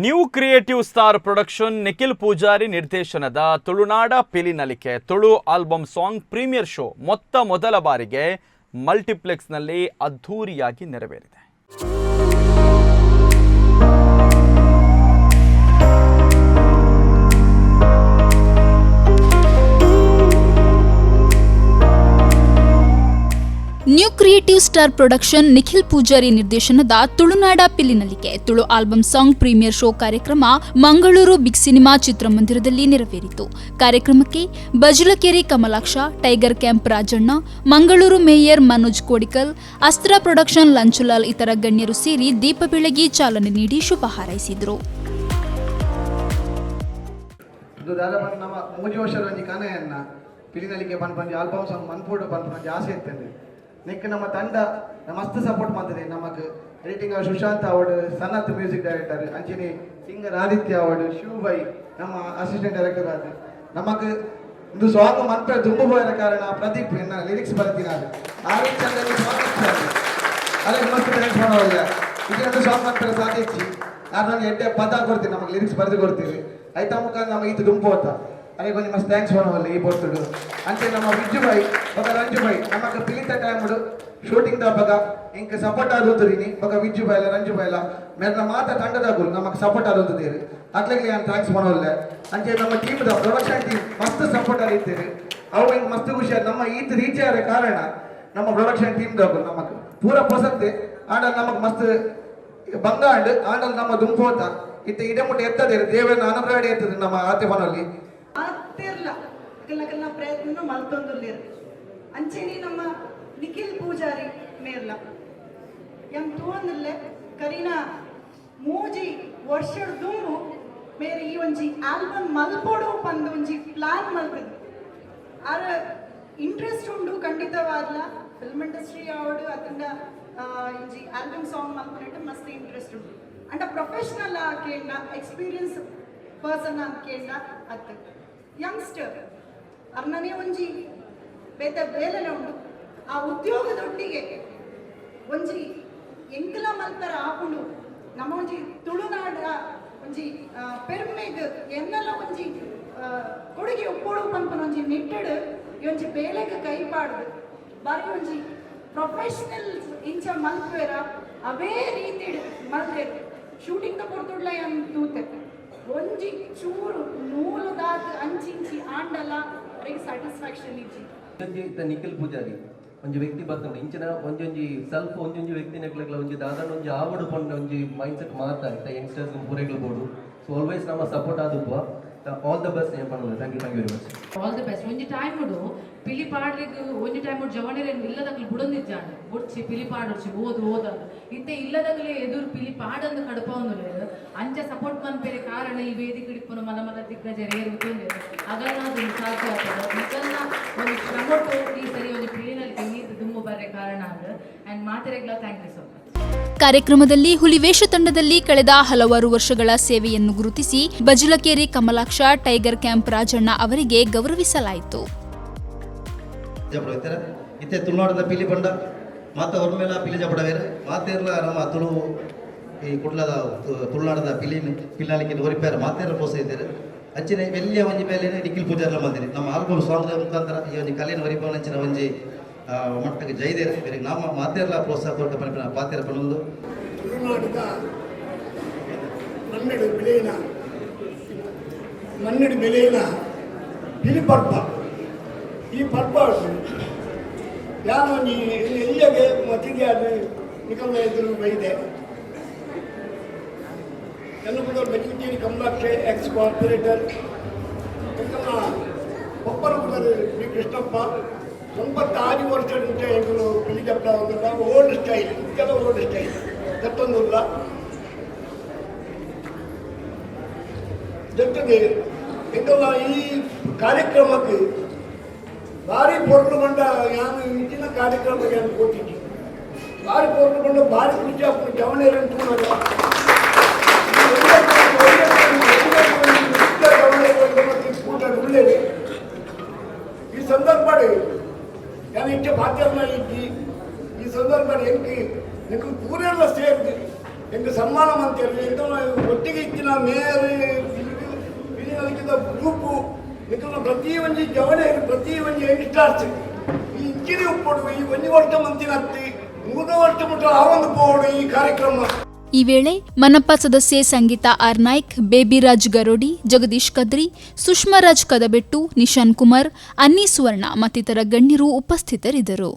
New creative star production, Nikhil Poojary ನಿರ್ದೇಶನದ ತುಳುನಾಡ Pilinalike Tulu album song premiere show ಮೊತ್ತ ಮೊದಲ ಬಾರಿಗೆ ಮಲ್ಟಿಪ್ಲೆಕ್ಸ್ನಲ್ಲಿ ಅದ್ಧೂರಿಯಾಗಿ ನೆರವೇರಿದೆ. New creative star production, Nikhil Poojary ನಿರ್ದೇಶನದ ತುಳುನಾಡ Pilinalike Tulu album song premiere show ಕಾರ್ಯಕ್ರಮ ಮಂಗಳೂರು ಬಿಗ್ ಸಿನಿಮಾ ಚಿತ್ರಮಂದಿರದಲ್ಲಿ ನೆರವೇರಿತು. ಕಾರ್ಯಕ್ರಮಕ್ಕೆ Bajalakere Kamalaksha, tiger camp Rajanna, Mangaluru mayor Manoj Kodikal, Astra production Lanchulal, ಇತರ ಗಣ್ಯರು ಸೇರಿ ದೀಪ ಬೆಳಗಿ ಚಾಲನೆ ನೀಡಿ ಶುಭ ಹಾರೈಸಿದರು. ಇದು ದಾದ ಪಂಡ ನಮ್ಮ 3 ವರ್ಷದ ಒಂಜಿ ಕನೆಯನ್ನ ಪಿಲಿನಲಿಕೆ ಪನ್ಪಂಜಿ ಆಲ್ಬಮ್ ಸಾಂಗ್ ಮನ್ಪೋಡು ಪನ್ಪಂಜಿ ಆಸೆ ಇತ್ತಂದೆ. ನೆಕ್ ನಮ್ಮ ತಂಡ ಮಸ್ತ್ ಸಪೋರ್ಟ್ ಮಾಡ್ತದೆ. ನಮಕ್ ಎಡಿಟಿಂಗ್ ಸುಶಾಂತ್ ಅವಡ್, ಸನತ್ ಮ್ಯೂಸಿಕ್ ಡೈರೆಕ್ಟರ್, ಅಂಚನೆ ಸಿಂಗರ್ ಆದಿತ್ಯ ಅವಡ್, ಶಿವ್ ಬೈ ನಮ್ಮ ಅಸಿಸ್ಟೆಂಟ್ ಡೈರೆಕ್ಟರ್ ಆದ. ನಮಕ್ ಇಂದು ಸಾಂಗ್ ಮನ್ಪೆ ದುಂಬು ಪೋಯರ ಕಾರಣ ಪ್ರದೀಪ್ ಎನ್ನ ಲಿರಿಕ್ಸ್ ಬರ್ತೀನಿ. ಆ ರೀತಿ ಸಾಂಗ್ ಅದಕ್ಕೆ ಮಸ್ತ್ thanks ಮಾಡೋಲ್ಲ. ಇದೊಂದು ಸಾಂಗ್ ಮಾಡ್ತಾರೆ ಸಾಧ್ಯ ಇಚ್ಚಿ. ನಾನು ನನಗೆ ಎಡ್ಡೆ ಪದ ಕೊಡ್ತೀನಿ, ನಮಗೆ ಲಿರಿಕ್ಸ್ ಬರೆದು ಕೊಡ್ತೀವಿ. ಆಯ್ತಾ ಮುಖ ನಮಗೆ ಇದು ದುಂಪು ಹೋತ ಅದಕ್ಕೆ ಕೊಂಚ ಮಸ್ತ್ thanks ಮಾಡೋವಲ್ಲ ಈ ಪೊರ್ತುಡು. ಅಂಚೆ ನಮ್ಮ ವಿಜ್ಜು ಬಾಯ್ ಬೊಕ ರಂಜು ಬಾಯ್ ನಮಕ್ ಪಿಲಿತ ಟೈಮ್ ಶೂಟಿಂಗ್ ದಪಗ ಇಂಕ್ ಸಪೋರ್ಟ್ ಆದುಂತುದೀನಿ. ಬೊಕ ವಿಜ್ಜು ಬಾಯ್ಲ, ರಂಜು ಬಾಯ್ಲ ಮೇರ್ನ ಮಾತ ತಂಡದಾಗುಲು ನಮಕ್ ಸಪೋರ್ಟ್ ಆದುಂತುದೀರಿ. ಅಕ್ಲೆಗ್ ಯಾನ್ thanks ಮಾಡೋಲ್ಲ. ಅಂಚೆ ನಮ್ಮ ಟೀಮ್ the production team ಮಸ್ತ್ ಸಪೋರ್ಟ್ ಆದಿತ್ತೀರಿ. ಅವು ಇಂಕ್ ಮಸ್ತ್ ಖುಷಿ. ನಮ್ಮ ಈತ್ ರೀಚ್ ಆದ ಕಾರಣ ನಮ್ಮ ಪ್ರೊಡಕ್ಷನ್ ಟೀಮ್ ದಕುಲು. ನಮಕ್ ಪೂರ ಪೊಸತ್ತೆ ಆಂಡ ನಮಕ್ ಮಸ್ತ್ ಬಂಗಾಂಡ್ ಆಂಡಲ್ ನಮ್ಮ ದುಂಪೋತ ಇತ್ತ ಇಡಮುಟ್ಟ ಎತ್ತದಿರು. ದೇವರನ್ನ ಅನುಗ್ರಹ ಎತ್ತದ ನಮ್ಮ ಆತೆ ಮನಲ್ಲಿ. ಮಾತಿರ್ಲ ಕಲ್ಲ ಕಲ್ಲ ಪ್ರಯತ್ನ ಮಲ್ತೊಂದುಲ್ಲೆರ್. ಅಂಚೆನೆ ನಮ್ಮ ನಿಖಿಲ್ ಪೂಜಾರಿ ಮೇರ್ಲ ಎಂ ತೂವೊಂದುಲ್ಲೆ, ಕರಿನ 3 ವರ್ಷದ ದುಂಬು ಮೇರ್ ಈ ಒಂಜಿ ಆಲ್ಬಮ್ ಮಲ್ಪೊಡು ಪಂದ್ ಒಂಜಿ ಪ್ಲಾನ್ ಮಲ್ತದು. ಆರ್ ಇಂಟ್ರೆಸ್ಟ್ ಉಂಡು ಖಂಡಿತವಾದ್ಲ. ಫಿಲ್ಮ್ ಇಂಡಸ್ಟ್ರಿ ಆವಡು ಅತ್ತಂಡ ಇಂಜಿ ಆಲ್ಬಮ್ ಸಾಂಗ್ ಮಲ್ಪುನೆಟ್ ಮಸ್ತ್ ಇಂಟ್ರೆಸ್ಟ್ ಉಂಡು. ಅಂಡ ಪ್ರೊಫೆಷನಲ್ ಕೇಂಡ, ಎಕ್ಸ್ಪೀರಿಯನ್ಸ್ ಪರ್ಸನ್ ಅಂತ ಕೇಂಡ ಅತ್, ಯಂಗ್ಸ್ಟರ್. ಅರ್ನನೇ ಒಂಜಿ ಬೇತೆ ಬೇಲೆನೆ ಉಂಡು. ಆ ಉದ್ಯೋಗದೊಟ್ಟಿಗೆ ಒಂಜಿ ಎಂಕಲ ಮಲ್ಪರ ಆಪುಂಡು, ನಮ್ಮ ಒಂಜಿ ತುಳುನಾಡ ಒಂಜಿ ಪೆರ್ಮೆಗ್ ಎನ್ನಲ ಒಂಜಿ ಕೊಡುಗೆ ಉಪ್ಪೋಡು ಪನ್ಪನ ಒಂಜಿ ನಿಟ್ಟೆಡ್ ಈ ಒಂಜಿ ಬೇಲೆಗ್ ಕೈ ಪಾಡ್ದು ಬಾರಿ ಒಂಜಿ ಪ್ರೊಫೆಷನಲ್ ಇಂಚ ಮಲ್ಪೆರ ಅವೇ ರೀತಿಡ್ ಮಲ್ತೆರ್. ಶೂಟಿಂಗ್ ದ ಪೊರ್ತುಡ್ಲ ಯಾನ್ ತೂತೆ, ಒಂಜಿ ಚೂರು ನೂಲು ದಾತ್ ಅಂಚಿಂಚಿ ಆಂಡಲ ಅರೆಗ್ ಸ್ಯಾಟಿಸ್ಫ್ಯಾಕ್ಷನ್ ಇಜ್ಜಿ. ಒಂಜಿ ಇತ್ತ ನಿಖಿಲ್ ಪೂಜಾರಿ ಒಂಜಿ ವ್ಯಕ್ತಿ ಬತ್ತಂಡು. ಇಂಚಿನ ಒಂಜೊಂಜಿ ಸೆಲ್ಫ್ ಒಂಜೊಂಜಿ ವ್ಯಕ್ತಿನಕ್ಲೆಗ್ಲ ಒಂಜಿ ದಾದಾನ ಒಂಜಿ ಆವಡು ಪಂಡ ಒಂಜಿ ಮೈಂಡ್ ಸೆಟ್ ಮಾತ ಇತ್ತ ಯಂಗ್ಸ್ಟರ್ಸ್ ಪೂರೆಗ್ಲ ಬೋಡು. ಸೊ ಆಲ್ವೇಸ್ ನಮ್ಮ ಸಪೋರ್ಟ್ ಆದುಪ್ಪ. ಆಲ್ the best ಏನು ಪನ್ನಲ್ಲ. Thank you, thank you very much. All the best. ಒಂಜಿ ಟೈಮ್ ಉಡು ಪಿಲಿ ಪಾಡ್ರಿಗ್, ಒಂಜಿ ಟೈಮ್ ಜವನೆರೆನ್ ಇಲ್ಲದಕ್ಲು ಬುಡೊಂದಿಜ್ಜಾಂಡ್, ಬೊಡ್ಚಿ ಪಿಲಿ ಪಾಡೊಡ್ಚಿ, ಓದು ಓದಂದು. ಇತ್ತೆ ಇಲ್ಲದಕ್ಲೆ ಎದುರು ಪಿಲಿ ಪಾಡಂದು ಕಡಪವೊಂದುಲ್ಲೆರ್. ಅಂಚ ಸಪೋರ್ಟ್ ಮನ್ಪೆರೆ ಕಾರಣ ಈ ವೇದಿಕೆ ಇಪ್ಪುನ ಮಲ್ಲ ಮಲ್ಲ ದಿಗ್ಗಜರು ಏರ್ ಉಂತೊಂದೆರ್. ಅಗಲ್ನ ಅದೊಂದು ಸಾಧ್ಯ ಆಗ್ತದೆ. ನಿಕಲ್ನ ಒಂದು ಶ್ರಮೊಟ್ಟು ಈ ಸರಿ ಒಂಜಿ ಪಿಲಿನಲಿಕೆ ಮೀತ್ ದುಂಬು ಬರ್ರೆ ಕಾರಣ ಆದ್. ಆ್ಯಂಡ್ ಮಾತೆರೆಗ್ಲ thank you so much. ಕಾರ್ಯಕ್ರಮದಲ್ಲಿ ಹುಲಿವೇಷ ತಂಡದಲ್ಲಿ ಕಳೆದ ಹಲವಾರು ವರ್ಷಗಳ ಸೇವೆಯನ್ನು ಗುರುತಿಸಿ ಬಜಲಕೇರಿ ಕಮಲಾಕ್ಷ, ಟೈಗರ್ ಕ್ಯಾಂಪ್ ರಾಜಣ್ಣ ಅವರಿಗೆ ಗೌರವಿಸಲಾಯಿತು. ಜಪಡ ಇತ್ತರ ಇತ್ತೆ ತುಳುನಾಡದ ಪಿಲಿ ಪಂಡ ಮಾತ ಒರ್ಮೆಲ ಪಿಲಿ ಜಪಡವೇರು. ಮಾತೇರ್ಲ ನಮ್ಮ ತುಳು ಈ ಕುಡ್ಲದ ತುಳುನಾಡದ ಪಿಲಿ ಪಿಲಿನಲಿಕೆ ಒರಿಪೇರ ಮಾತೇರ ಪ್ರೋತ್ಸಾಹಿದ್ದಾರೆ. ಅಂಚಿನ ಎಲ್ಲಿಯ ಒಂಜಿ ಬೇಲೆ ನಿಖಿಲ್ ಪೂಜಾರ್ಲ ಮಂದಿರಿ ನಮ್ಮ ಆಲ್ಬಮ್ ಸಾಂಗ್ ಮುಖಾಂತರ ಈ ಒಂಜಿ ಕಲೆಯನ್ನು ಒರಿಪವನ ಅಂಚಿನ ಒಂಜಿ ಮಟ್ಟಕ್ಕೆ ಜೈದೇರು. ಬೇರೆ ನಮ್ಮ ಮಾತೇರ್ಲ ಪ್ರೋತ್ಸಾಹ ಕೊರಕ ಪನ್ಪಿನ ಪಾತೆರ ಪನೊಂದು. ತುಳುನಾಡಿದ ಮಣ್ಣೆಡು ಬೆಳೆಯಿನ ಮಣ್ಣೆಡು ಬೆಳೆಯಿನ ಪಿಲಿ ಪರ್ಬ. ಈ ಪರ್ಬ ಯಾನು ಒಂಜಿ ಎಲ್ಲಿಗೆ ಮತಿಗೆ ಅದು ನಿಕಲ್ನ ಎದುರು ಬೈದೆ. ಎನ್ನ ಪುದರ್ ಬಜ್ಜಿಕೇರಿ ಕಮಲಾಕ್ಷೆ, ಎಕ್ಸ್ ಕಾರ್ಪೊರೇಟರ್. ಎಂಕಲ್ನ ಪಪ್ಪನ ಪುದರ್ ಬಿ ಕೃಷ್ಣಪ್ಪ. 96 ವರ್ಷದಿಂದ ಎಂಕುಲು ಪಿಲಿ ಜಪ್ಪ. ಓಲ್ಡ್ ಸ್ಟೈಲ್, ಇತ್ತೆಲ್ಲ ಓಲ್ಡ್ ಸ್ಟೈಲ್ ದತ್ತೊಂದುಲ್ಲ. ಜೊತೆಗೆ ಎಂಕಲ್ನ ಈ ಕಾರ್ಯಕ್ರಮಕ್ಕೆ ಭಾರಿ ಪೊರ್ಲು ಬಂಡ ಯಾನು ಇಂಚಿನ ಕಾರ್ಯಕ್ರಮಕ್ಕೆ ಯಾನು ಕೊಟ್ಟಿದ್ದಿ. ಭಾರಿ ಪೊರ್ಲು ಬಂಡ, ಭಾರಿ ಖುಷಿ ಆಪುಂಡು ಜವಣೇರನ್ನು ತೂನಗ. ಕೂಟ ಉಳ್ಳೇರಿ ಈ ಸಂದರ್ಭ ಯಾನು ಇಂಚ ಪಾತ್ರನ ಇದ್ದಿ. ಈ ಸಂದರ್ಭ ಎಂಕ್ ನಿಕ್ಕು ಪೂರೆಲ್ಲ ಸೇರ್ದು ಎಂಕ್ ಸನ್ಮಾನ ಮಂತೇಳಿ ಎಂತ ಒಟ್ಟಿಗೆ ಇತ್ತಿನ. ಇಂಚಿನ ಮೇಯರ್ ಪಿಲಿನಲಿಕೆದ ಗ್ರೂಪು ನಿಕಲ್ನ ಪ್ರತಿ ಒಂಜಿ ಜವನೆರ್, ಪ್ರತಿ ಒಂಜಿ ಯಂಗ್ಸ್ಟರ್ಸ್ ಈ ಇಂಚಿನ ಉಪ್ಪೊಡು. ಈ ಒಂಜಿ ವರ್ಷ ಮಂತಿನತ್ತಿ 3 ವರ್ಷ ಮುಟ್ಟ ಆವೊಂದು ಪೋವೊಡು ಈ ಕಾರ್ಯಕ್ರಮ. ಈ ವೇಳೆ ಮನಪ್ಪ ಸದಸ್ಯೆ ಸಂಗೀತಾ ಆರ್ ನಾಯ್ಕ್, ಬೇಬಿರಾಜ್ ಗರೋಡಿ, ಜಗದೀಶ್ ಕದ್ರಿ, ಸುಷ್ಮಾರಾಜ್ ಕದಬೆಟ್ಟು, ನಿಶಾನ್ ಕುಮಾರ್, ಅನ್ನಿ ಸುವರ್ಣ ಮತ್ತಿತರ ಗಣ್ಯರು ಉಪಸ್ಥಿತರಿದ್ದರು.